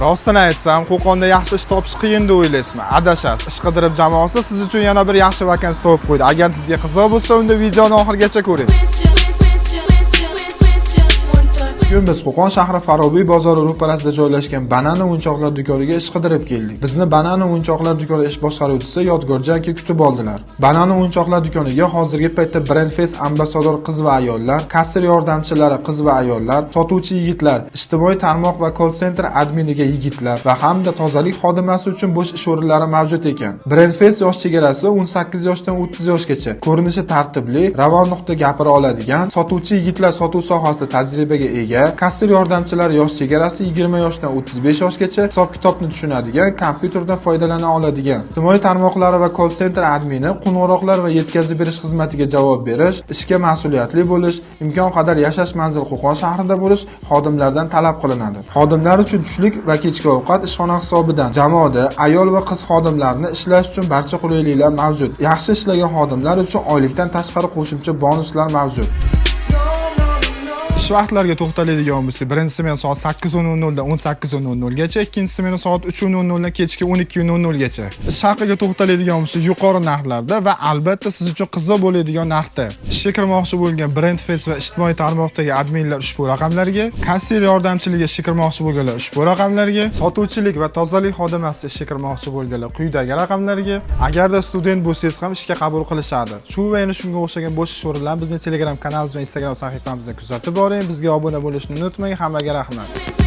Rostini aytsam, Qo'qonda yaxshi ish topish qiyin deb o'ylaysizmi? Adashasiz. Ish qidirib jamoasi siz uchun yana bir yaxshi vakansiya topib qo'ydi. Agar sizga qiziq bo'lsa, unda videoni oxirigacha ko'ring. Bugun biz Qo'qon shahri Farobiy bozori ro'parasida joylashgan Banana o'yinchoqlar do'koniga ish qidirib keldik. Bizni Banana o'yinchoqlar do'koni ish boshqaruvchisi Yodgorjon aka kutib oldilar. Banana o'yinchoqlar do'koniga hozirgi paytda Brandface ambassador qiz va ayollar, kassir yordamchilari qiz va ayollar, sotuvchi yigitlar, ijtimoiy tarmoq va call center adminiga yigitlar va hamda tozalik xodimasi uchun bo'sh ish o'rinlari mavjud ekan. Brandface yosh chegarasi 18 yoshdan 30 yoshgacha. Ko'rinishi tartibli, ravon nuqta gapira oladigan, sotuvchi yigitlar sotuv sohasida tajribaga ega, kassir yordamchilari yosh chegarasi 20 yoshdan 35 yoshgacha, hisob-kitobni tushunadigan, kompyuterdan foydalana oladigan. Ijtimoiy tarmoqlari va call center admini qo'ng'iroqlar va yetkazib berish xizmatiga javob berish, ishga mas'uliyatli bo'lish, imkon qadar yashash manzili Qo'qon shahrida bo'lish xodimlardan talab qilinadi. Xodimlar uchun tushlik va kechki ovqat ishxona hisobidan. Jamoada ayol va qiz xodimlarni ishlash uchun barcha qulayliklar mavjud. Yaxshi ishlagan xodimlar uchun oylikdan tashqari qo'shimcha bonuslar mavjud. Ish vaqtlariga to'xtaladigan bo'lsak, birinchi smena soat 8:00 dan 18:00 gacha, ikkinchi smena soat 3:00 dan kechki 12:00 gacha. Ish haqiga to'xtaladigan bo'lsak, yuqori narxlarda va albatta siz uchun qiziq bo'ladigan narxda. Ishga kirmoqchi bo'lgan Brand Face va ijtimoiy tarmoqdagi adminlar ushbu raqamlarga, kassir yordamchiligiga ishga kirmoqchi bo'lganlar ushbu raqamlarga, sotuvchilik va tozalik xodimasi ishga kirmoqchi bo'lganlar quyidagi raqamlarga, agarda student bo'lsangiz ham ishga qabul qilishadi. Shu va yana shunga o'xshagan bo'sh ish o'rinlarini bizning Telegram kanalimiz va Instagram sahifamizda kuzatib boring. Bizga obuna bo'lishni unutmang. Hammaga rahmat.